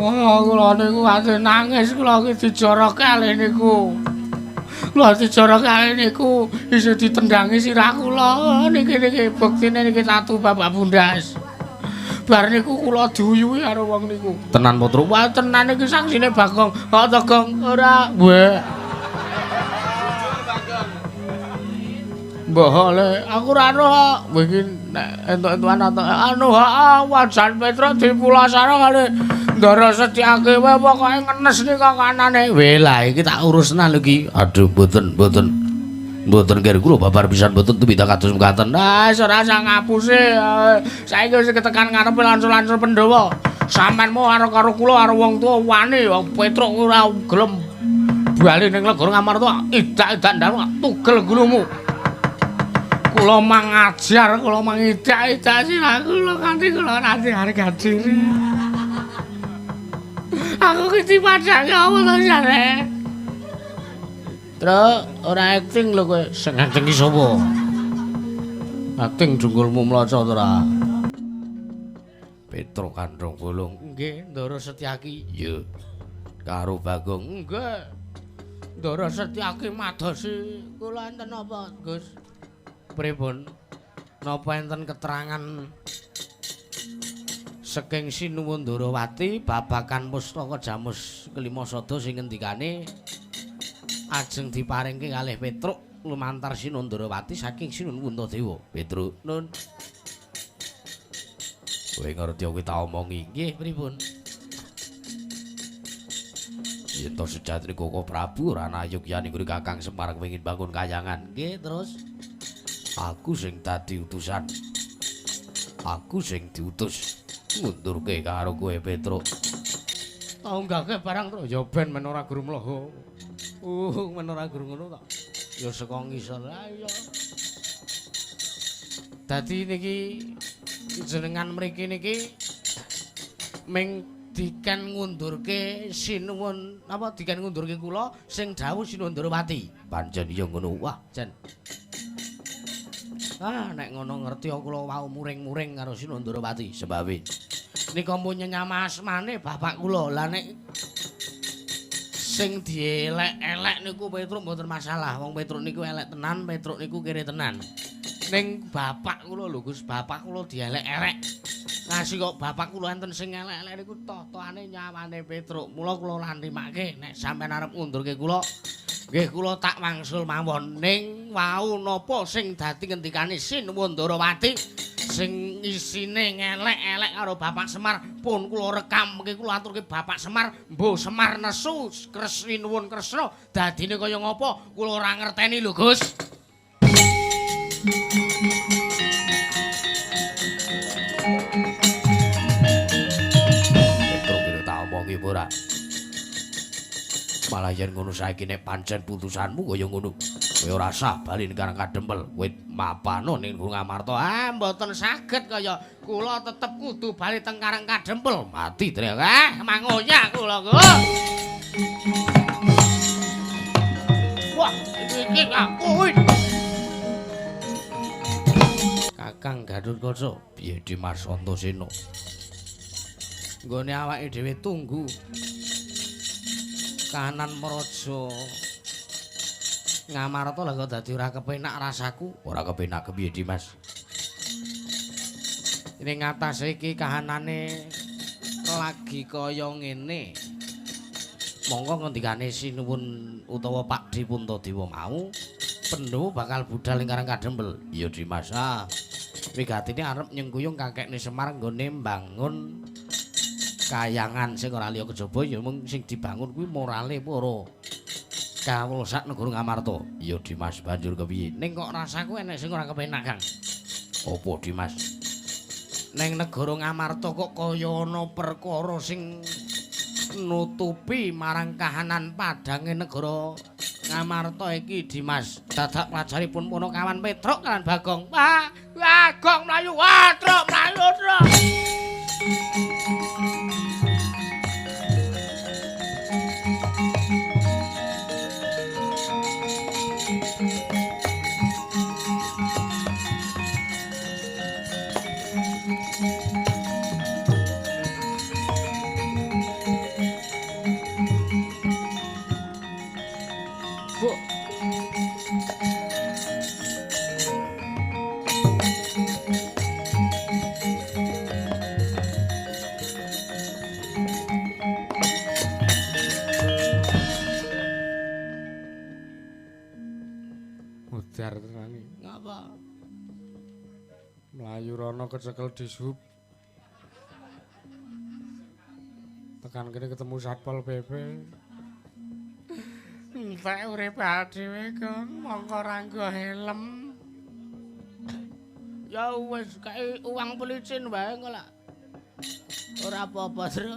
Wah, kula niku ate nangis kula iki dijoroke kalih niku. Kula dijoroke kalih niku isih ditendangi sirah kula. Niki niki buktine niki tatu Bapak Bundas. Bar niku kula diuyuhi karo wong niku. Tenan Petruk? Wah, tenan iki saksine Bagong. Kok to, Gong? Ora. Weh. Mbah le, aku ora roh. Kowe iki nek entuk-entukan atau anu heeh, wajan Petruk dipulasara kali Ndara Setyaki wae pokoke ngenes nika kanane. Weh lah iki tak urusna lho iki. Aduh mboten mboten. Mboten keri kula babar pisan mboten tumindak kados mekaten. Ah, wis ora usah ngapusi. Saiki wis ketekan ngarepe langsung-langsung Pandhawa. Sampeyan mau karo karo kula karo wong tuwa wani Petruk ora gelem bali ning negara Ngamarta idak-idak ndang tugel gulumu. Kula mangajar, kula mangidak-idak sirah kula kanthi kula nanti harga diri. Aku ki dipadhake apa to jane? Truk, ora acting lho kowe. Sing acting ki sapa? Acting jungkulmu mloco to ora? Petruk Kandhong Bolong. Nggih, Ndara Setyaki. Iya. Karo Bagong. Nggih. Ndara Setyaki madosi kula enten apa, Gus? Pripun? Napa enten keterangan saking Sinuwun Ndarawati babagan pustaka Jamus kelima sada sing ngendikane ajeng diparingke kalih Petruk lumantar Sinuwun Ndarawati saking Sinuwun Puntadewa. Petruk, nun. Kowe ngerti aku tak omongi. Nggih, pripun? Yen to sejatine Koko Prabu ora nayugyane nggone Kakang Semar kepengin bangun kayangan. Nggih, terus aku sing dadi utusan. Aku sing diutus ngundurke karo kowe Petruk. Tau nggake barang truk ya ben men ora guru mloho. Men ora guru ngono ta. Ya saka ngisor. Ha iya. Dadi niki jenengan mriki niki ming diken ngundurke sinuwun apa diken ngundurke kula sing dawuh Sinuwun Ndarawati. Pancen iya ngono. Wah, jan. Ah, nek ngono ngerti kula wau muring-muring karo Sinuwun Ndarawati sebabe nika pun nyenyama asmane bapak kula. Lah nek sing dielek-elek niku Petruk mboten masalah. Wong Petruk niku elek tenan, Petruk niku kere tenan. Ning bapak kula lho Gus, bapak kula dielek-elek. Ngasih kok bapak kula enten sing elek-elek niku totoane nyawane Petruk. Mula kula lan nrimake nek sampeyan arep ngundurke kula, nggih kula tak wangsul mawon. Ning wau napa sing dadi ngendikane Sinuwun Ndarawati sing isine ngelek-elek karo Bapak Semar pun kula rekam mengki kula aturke Bapak Semar, mbuh Semar nesu Sinuwun Kresna dadine kaya ngapa kula ora ngerteni lho Gus. Petruk kira tak omongi apa ora? Malah yen ngono saiki nek pancen putusanmu kaya ngono, kowe ora sah bali ning Karang Kadempel, kowe mapano ning Gunung Amarta. Ah, mboten saged kaya kula tetep kudu bali teng Karang Kadempel. Mati trek. Ah, mangoyak kula kok. Wah, iki aku. Kakang Gatotkaca, piye Dimas Antasena? Nggone awake dhewe tunggu kahanan Praja Ngamarta lah kok dadi ora kepenak rasaku. Ora kepenak kepiye Dimas? Ning ngatasé iki kahanane lagi kaya ngene. Monggo ngendikane Sinuwun utawa Pakdhe Puntadewa mau, Pandhawa bakal budal ing Karang Kadempel. Iya Dimas. Ah, wigatine arep nyengkuyung kakekne Semar nggone mbangun kayangan sing ora liya kejaba ya mung sing dibangun kuwi morale para kawula sak negara Ngamarta. Iya Dimas, banjur kepiye? Ning kok rasaku enek sing ora kepenak, Kang. Apa Dimas? Ning negara Ngamarta kok kaya ana perkara sing nutupi marang kahanan padhange negara Ngamarta iki Dimas. Dadak pelajaripun Punakawan Petruk lan Bagong. Wah, Bagong mlayu, wah, Truk mlayu, Truk. Bapak. Mlayu rono kecekel Dishub. Tekan kene ketemu Satpol PP. Entek urip dhewe, Gong, mongko ora nggo helm. Ya wis kae uang pelicin wae kok lak. Ora apa-apa, Tru.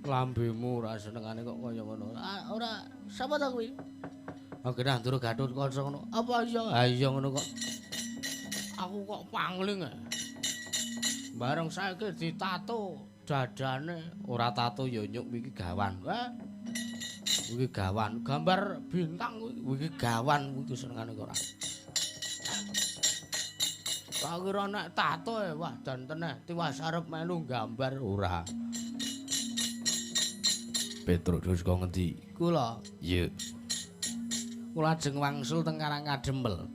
Lambemu ora senengane kok kaya ngono. Ora sapa ta kuwi? Oke nah Ndoro Gatotkaca ngono. Apa iya? Ha iya ngono kok. Aku kok pangling. Bareng saiki ditato dadane, ora tato ya nyuk iki gawan. Wah. Iki gawan, gambar bintang kuwi iki gawan kuwi senengane kok ora. Tak kira nek tato wah dan teneh tiwas arep melu gambar ora. Petruk saka ngendi? Kula. Iya. Kula ajeng wangsul teng Karang Kadempel.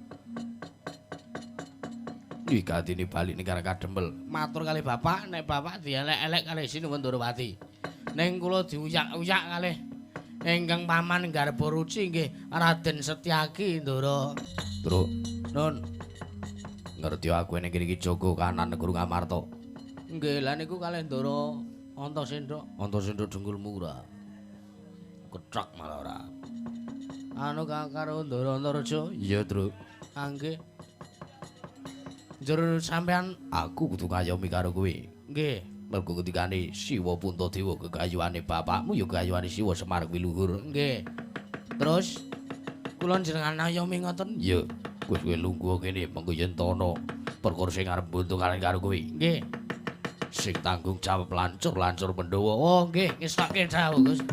Iki katine bali ning Karang Kadempel. Matur kali bapak, nek bapak dielek-elek kalih Sinuwun Ndorowati. Ning kula diuyak-uyak kalih ingkang paman garba ruci nggih Raden Setyaki Ndoro. Truk. Nun. Ngerti aku ning kene iki jaga kanan negara Ngamarta. Nggih, lha niku kalih Ndoro Antasendra. Antasendra dengkulmu ora. Kethak malah ora. Anu karo Ndoro Antareja? Iya, Truk. Nggih. Njur sampean aku kudu ngayomi karo kowe. Nggih. Mergo ketikane Siwa Puntadewa kegayuane bapakmu ya kegayuane Siwa Semar kuwi luhur. Nggih. Terus kula njenengan ngayomi ngoten? Iya. Wis kowe lungguh kene mengko yen tono perkara sing arep buntu karo kowe. Nggih. Sing tanggung jawab lancur-lancur Pandhawa. Oh, nggih, ngestokke dawuh, Gus.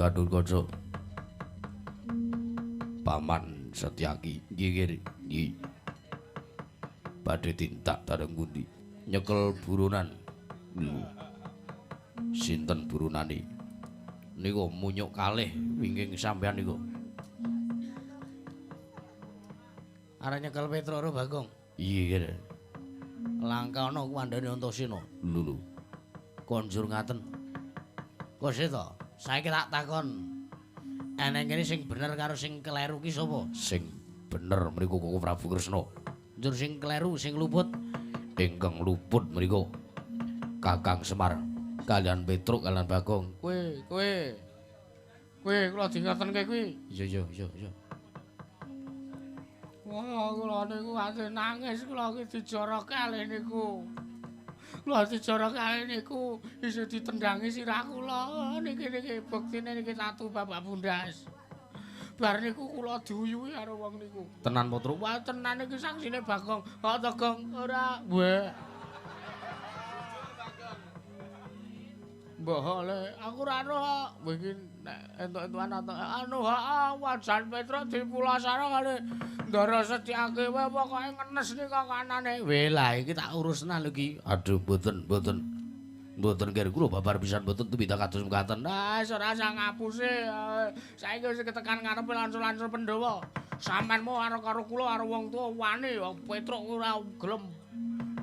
Gatotkaca. Paman Setyaki nggih nggih. Badhe tindak dhateng pundi? Nyekel buronan. Lho. Sinten buronane? Niku munyuk kalih wingking sampean niku. Arep nyekel Petruk karo Bagong. Iya. Langka ana kuwandane Antasena. Lho lho. Konjur ngaten. Kok seta? Saiki tak takon. Eneng kene sing bener karo sing kleru ki sapa? Sing bener mriku Koko Prabu Kresna. Njur sing kleru sing luput ingkang luput mriku Kakang Semar kalian Petruk kalian Bagong. Kowe, kowe. Kowe kula dingotenke kuwi. Iya iya iya iya. Wah, kula niku ate nangis kula iki dijoroke kalih niku. Kula dijoroke kalih niku isih ditendangi sirah kula. Niki niki buktine niki tatu Bapak Bundas. Bar niku kula diuyuhi karo wong niku. Tenan Petruk? Wah, tenan iki saksine Bagong. Kok to, Gong? Ora. Weh. Mbah le, aku ora roh. Kowe iki nek entuk-entukan atau anu heeh wajan Petruk dipulasara kali Ndara Setyaki wae pokoke ngenes nika kanane. Weh lah iki tak urus tenan lho iki. Aduh mboten mboten. Mboten kira kula babar pisan mboten tumindak kados mekaten. Ah ora usah ngapusi. Saiki wis ketekan ngarepe lancur-lancur Pandhawa. Sampeyan mau karo karo kula karo wong tuwa wani Petruk ora gelem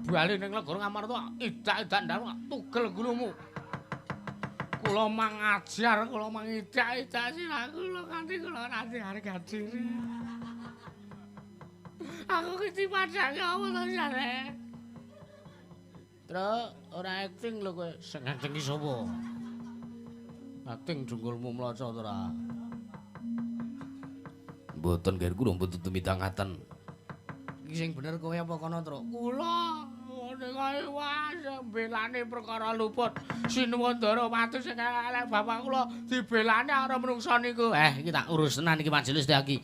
bali ning negara Ngamarta idak-idak ndang tugel gulumu. Kula mangajar, kula mangidak-idak sirah kula kanthi kula ora harga diri. Aku ki dipadhake apa to jane? Truk, ora acting lho kowe. Sing acting ki sapa? Acting dengkulmu mloco to ora? Mboten nggih kula mboten tumindak ngaten. Iki sing bener kowe apa kono, Truk? Kula ngene wae mbelane perkara luput. Sinuwun Ndarawati sing elek bapak kula dibelane karo menungsa niku. Iki tak urus tenan iki majelis iki.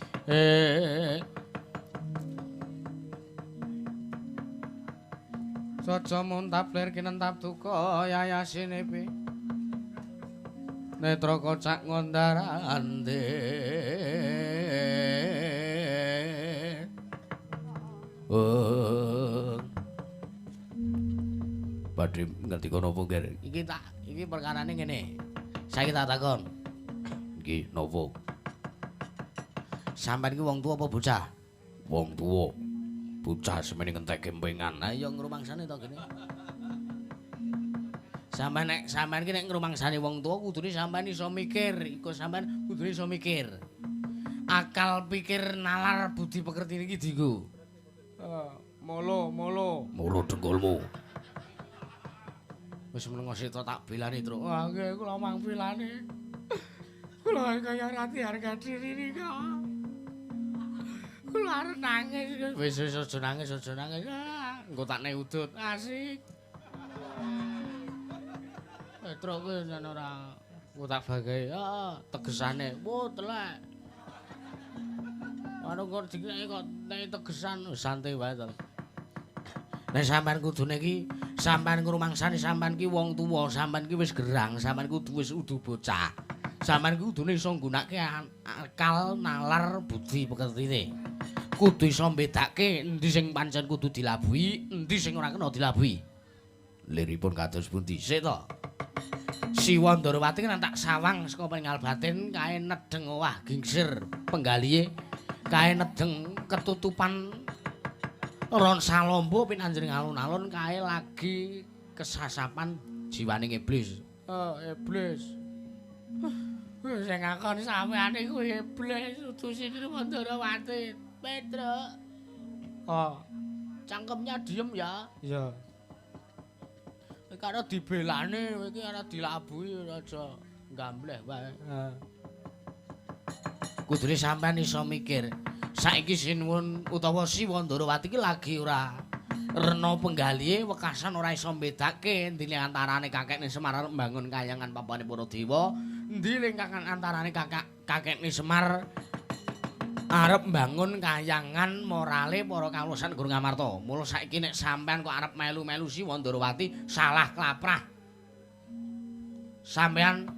Saja muntap lir kinentap duka yayasine Netra kocak ngondarande. Oh. Badhe ngerti kono apa nggih? Iki tak iki perkarane ngene. Saiki tak takon. Nggih, napa? Sampeyan iki wong tuwa apa bocah? Wong tuwa. Bocah semene ngentek gempengan. Lah iya ngrumangsane to kene. Sampeyan nek sampeyan ki nek ngrumangsani wong tuwa kudune sampeyan iso mikir, iku sampeyan kudune iso mikir. Akal pikir nalar budi pekerti niki dienggo. Molo molo. Molo dengkulmu. Wis menengo sita tak belani, Truk. Wah, nggih kula mang belani. Kula kaya rati harga diri nika. Kula arep nangis. Wis wis aja nangis, aja nangis. Engko tak nek udut. Asik. Petruk kuwi jan ora engko tak bagae. Heeh, tegesane. Wo telek. Anu kok dikek kok nek tegesan santai wae to. Nek sampean kudune iki sampean ngrumangsani sampean ki wong tuwa, sampean ki wis gerang, sampean kudu wis udu bocah. Sampean ki kudune iso nggunakake akal, nalar, budi pekertine. Kudu iso mbedake endi sing pancen kudu dilabuhi, endi sing ora kena dilabuhi. Liripun kados pundi? Sik to. Siwa Ndarawati kan tak sawang saka pengal batin kae nedeng owah gingsir penggalihe kae nedeng ketutupan ron salombo pinanjring alun-alun kae lagi kesasapan jiwaning iblis. Oh, iblis. Sing ngakon sampean iku iblis udu Sinuwun Ndarawati. Petruk. Oh, cangkemnya diem ya. Iya. Iki arep dibelani, iki arep dilabuhi aja gambleh wae. Heeh. Kudune sampean iso mikir. Saiki Sinuwun utawa Siwa Ndarawati iki lagi ora rena penggalihe wekasan ora iso mbedake endine antarane kakekne Semar arep mbangun kayangan papane para dewa, endi lingkakan antarane kakekne Semar arep mbangun kayangan morale para kawulasan Guru Ngamarta. Mula saiki nek sampean kok arep melu-melu Siwa Ndarawati salah klaprah. Sampean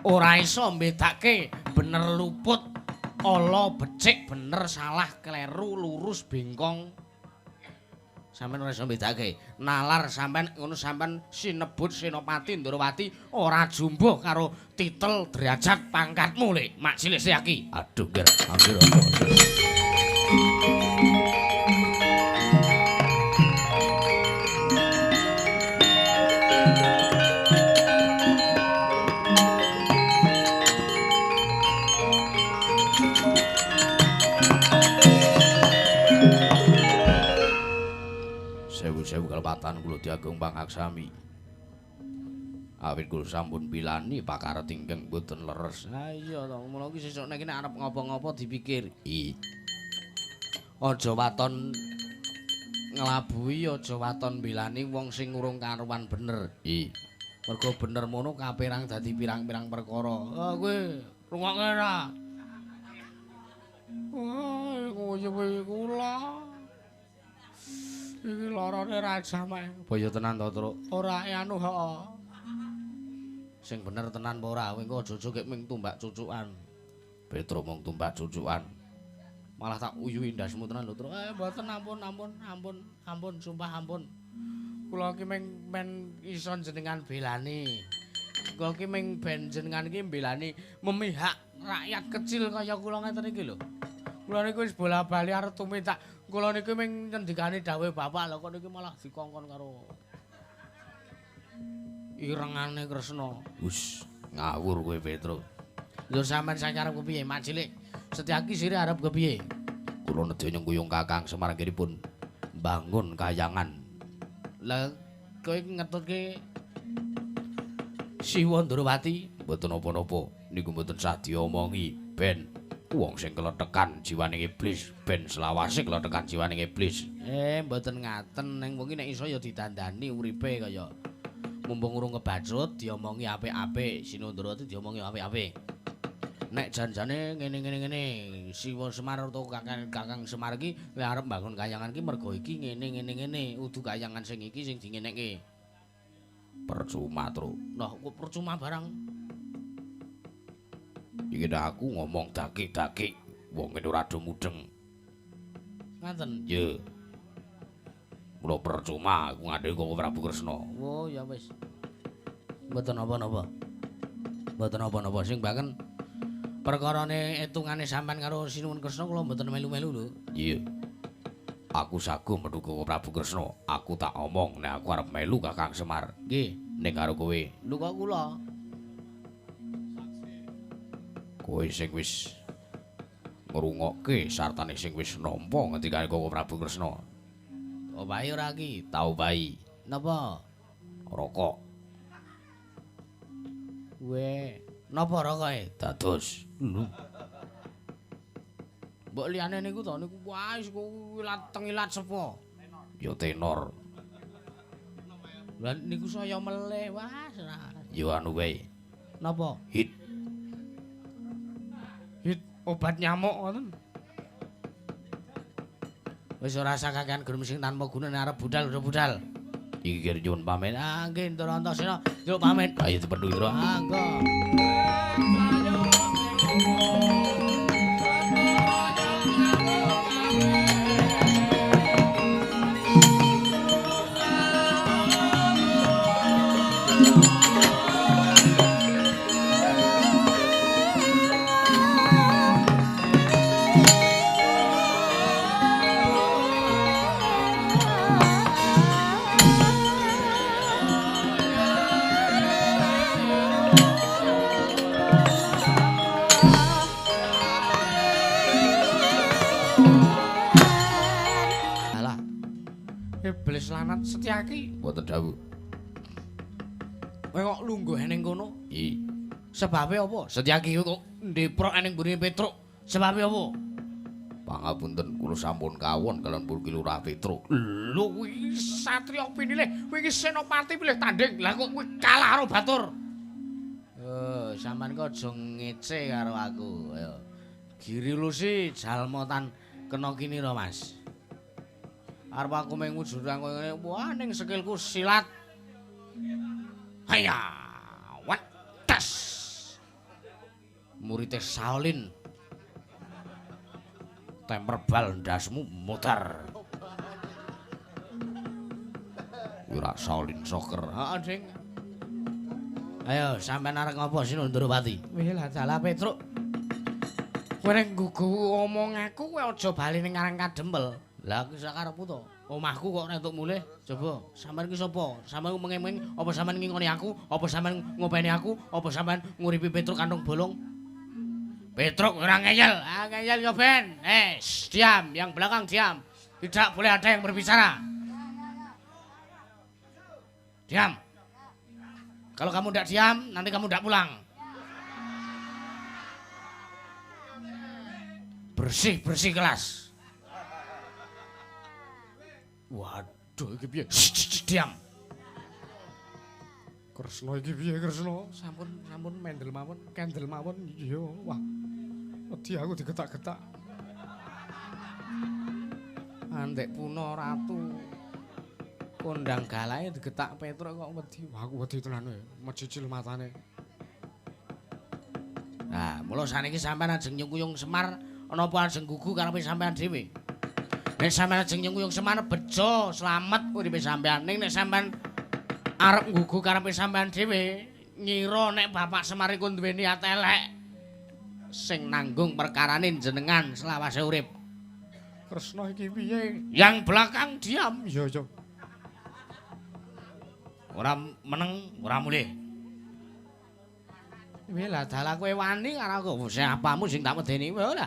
ora iso mbedake bener luput, ala becik, bener salah, kleru, lurus, bengkong. Sampeyan ora iso mbedake. Nalar sampean ngono sampean sinebut Senopati Ndarawati ora jumbuh karo titel derajat pangkatmu lek Mak Cilik Setyaki. Aduh, ger, hampir. Sewu kalepatan kula diagung pangaksami. Awit kula sampun pilani pakaret ingkang boten leres. Ha iya to, mula iki sesuk nek arep ngopo-ngopo dipikir. I. Aja waton nglabuhi, aja waton bilani wong sing urung karuan bener. I. Mergo bener mono kaperang dadi pirang-pirang perkara. Ah kowe rungokke ora? Wah, nguyuhi kula. Iki larane raja mak. Boyo tenan to, Truk? Ora anu heeh. Sing bener tenan apa ora? Kowe engko aja-aja kek ming tumbak cucukan. Petruk mung tumbak cucukan. Malah tak uyuhi ndasmu tenan lho, Truk. Mboten ampun, ampun, ampun, ampun, sumpah ampun. Kula iki ming men iso jenengan belani. Kula iki ming ben jenengan iki mbelani memihak rakyat kecil kaya kula ngeten iki lho. Kula niku wis bola-bali arep tumindak. Kula niku ming ngendikane dawuhe bapak lho kok niki malah dikongkon karo irengane Kresna. Wis ngawur kowe Petruk. Lho sampean saiki arep kepiye Mak Cilik? Setyaki sire arep kepiye? Kula nedya nyengkuyung Kakang Semar anggenipun mbangun kayangan. Lah kowe ngetutke Siwa Ndarawati mboten napa-napa niku mboten sah diomongi ben wong sing kletekan jiwaning iblis ben selawase kletekan jiwaning iblis. Mboten ngaten ning wong iki nek iso ya didandani uripe kaya mumpung urung kebacut diomongi apik-apik, Siwa Ndarawati diomongi apik-apik. Nek janjane ngene-ngene ngene, Siwa Semar utawa Kakang Semar iki lek arep mbangun kayangan iki mergo iki ngene ngene ngene, udu kayangan sing iki sing dingenekke. Percuma, Truk. Lah kok percuma barang? Iki nek aku ngomong daki-daki, wong ngene ora do mudeng. Ngaten? Iya. Mula percuma aku ngandhani kok Prabu Kresna. Oh ya wis. Mboten napa-napa. Mboten napa-napa sing baken perkarane etungane sampean karo Sinuwun Kresna kula mboten melu-melu lho. Iya. Aku saguh metu Koko Prabu Kresna. Aku tak omong nek aku arep melu Kakang Semar. Nggih, ning karo kowe. Lho kok kula? Kowe sing wis ngrungokke sartane sing wis nampa ngendikane Koko Prabu Kresna. Obahi ora iki? Tau bayi. Napa? Rokok. Weh, napa rokoke? Dados. Lho. Mbok liyane niku to niku wis ilat tengilat sepo. Ya tenor. Lah niku saya meleh wah. Ya anu wae. Napa? Hit. Hit obat nyamuk ngoten. Wis ora usah kakean gerem sing tanpa guna nek arep budal udah budal. Iki kira nyuwun pamit. Ah nggih Ndara Antasena, njuk pamit. Ayo dipendhu Indra. Ah engko. Iblis lanat Setyaki. Mboten dawuh. Kowe kok lungguh ning kono? I. Sebabe apa? Setyaki kok ndeprok ning mburi Petruk. Sebabe apa? Pangapunten kula sampun kawon kalian Purki Lurah Petruk. Lho kuwi satriya pinilih, kowe iki senopati pilih tanding. Lah kok kowe kalah karo batur. Eh, sampean kok aja ngece karo aku. Ayo. Giri lusi jalma tan kena kinira, Mas. Arep aku mung wujudang koyo ngene, wah ning sikilku silat. Haya, wetes. Murite Shaolin. Temper bal ndasmu muter. Ora Shaolin soccer. Heeh, Ding. Ayo, sampean arep ngopo Sinundrawati? Wih, lah dalah Petruk. Kowe nek nggugu omong aku kowe aja bali ning Karang Kadempel. Lah aku sakarepku to. Omahku kok ora entuk mulih. Coba, sampean ki sapa? Sampean mengeng-mengeng apa sampean ngingoni aku? Apa sampean ngopeni aku? Apa sampean nguripi Petruk kantong bolong? Petruk ora ngeyel. Ah ngeyel yo ben. Eh, diam, yang belakang diam. Tidak boleh ada yang berbicara. Diam. Kalau kamu tidak diam, nanti kamu tidak pulang. Bersih-bersih kelas. Waduh, iki piye? Diam. Kresna iki piye Kresna? Sampun sampun mendel mawon, kendel mawon. Iya, wah. Wedi aku digetak-getak. Andek puna ratu kondang galake digetak Petruk kok wedi. Wah, aku wedi tenan kowe, mecicil matane. Nah, mula saniki sampean ajeng nyungkuyung Semar, ana apa ajeng gugu karepe sampean dhewe? Nek sampean ajeng nyungkuyung Semar bejo slamet uripe sampean. Ning nek sampean arep nggugu karepe sampean dhewe, ngira nek Bapak Semar iku duwe niat elek sing nanggung perkarane jenengan selawase urip. Kresna iki piye? Yang belakang diam. Iya, iya. Ora meneng, ora mulih. Weh lah dalah kowe wani karo aku. Siapamu sing tak medeni kowe ora?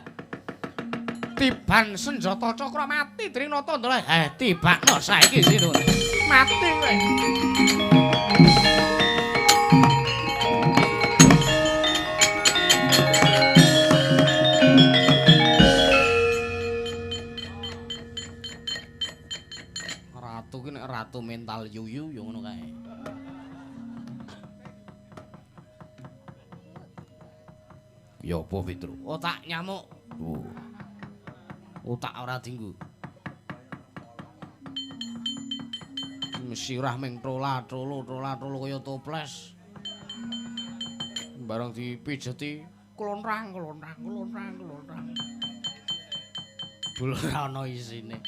Tiban senjata cakra mati dening nata ndala. Eh tibakno saiki sino. Mati kowe. Ratu ki nek ratu mental yuyu ya ngono kae. Ya apa Petruk? Otak nyamuk. Oh. Otak ora dinggo. Sirah ming trola-trolo trola-trolo kaya toples. Bareng dipijeti klontrang klontrang klontrang klontrang. Bul ora ana isine.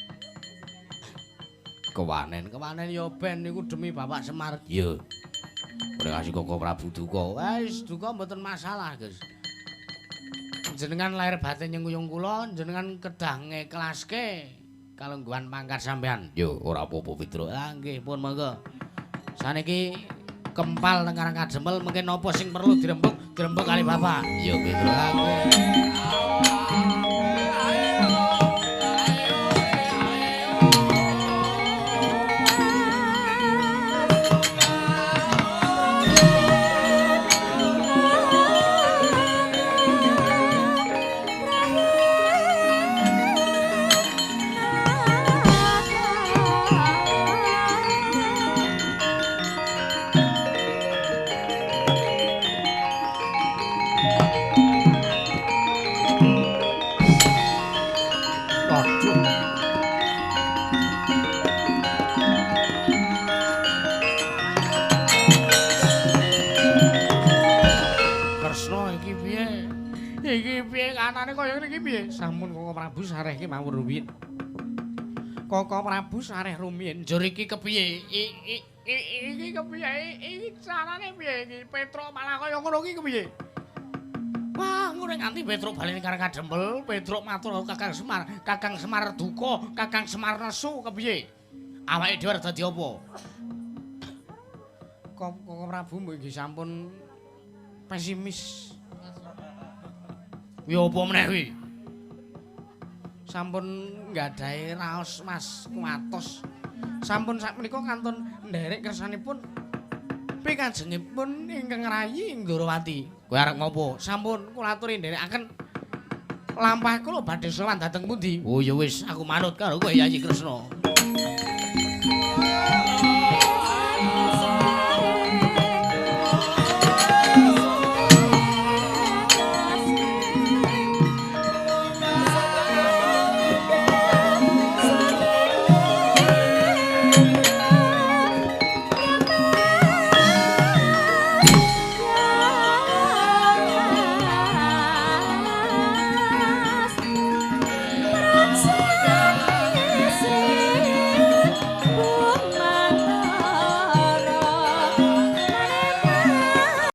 Kewanen, kewanen ya ben niku demi Bapak Semar. Iya. Ora kasih Koko Prabu duka. Wis duka mboten masalah, Gus. Jenengan lahir batin nyengkuyung kula, jenengan kedah ngeklaske Kalungguhan pangkat sampean. Yo ora apa-apa Petruk. Ah nggih pun monggo. Saniki kempal teng Karang Kadempel mungkin napa sing perlu dirembug, dirembug kali bapak. Yo Petruk. Ah nggih. Sampun Koko Prabu sarehke mawon rumiyin. Koko Prabu sareh rumiyin. Njur iki kepiye? Iki kepiye? Iki carane piye iki? Petruk malah kaya ngono iki kepiye? Wah, ngono nganti Petruk bali ning Karang Kadempel, Petruk matur Kakang Semar, Kakang Semar duka, Kakang Semar nesu kepiye? Awake dhewe arep dadi apa? Koko Prabu mbok iki sampun pesimis. Kuwi apa meneh kuwi? Sampun nggadahi raos mas kuwatos. Sampun sakmenika kantun nderek kersanipun pikajengipun ingkang rayi Ndorowati. Kowe arep ngopo? Sampun kula aturi nderekaken lampah kula badhe sowan dhateng pundi? Oh ya wis, aku manut karo kowe Yayi Kresna.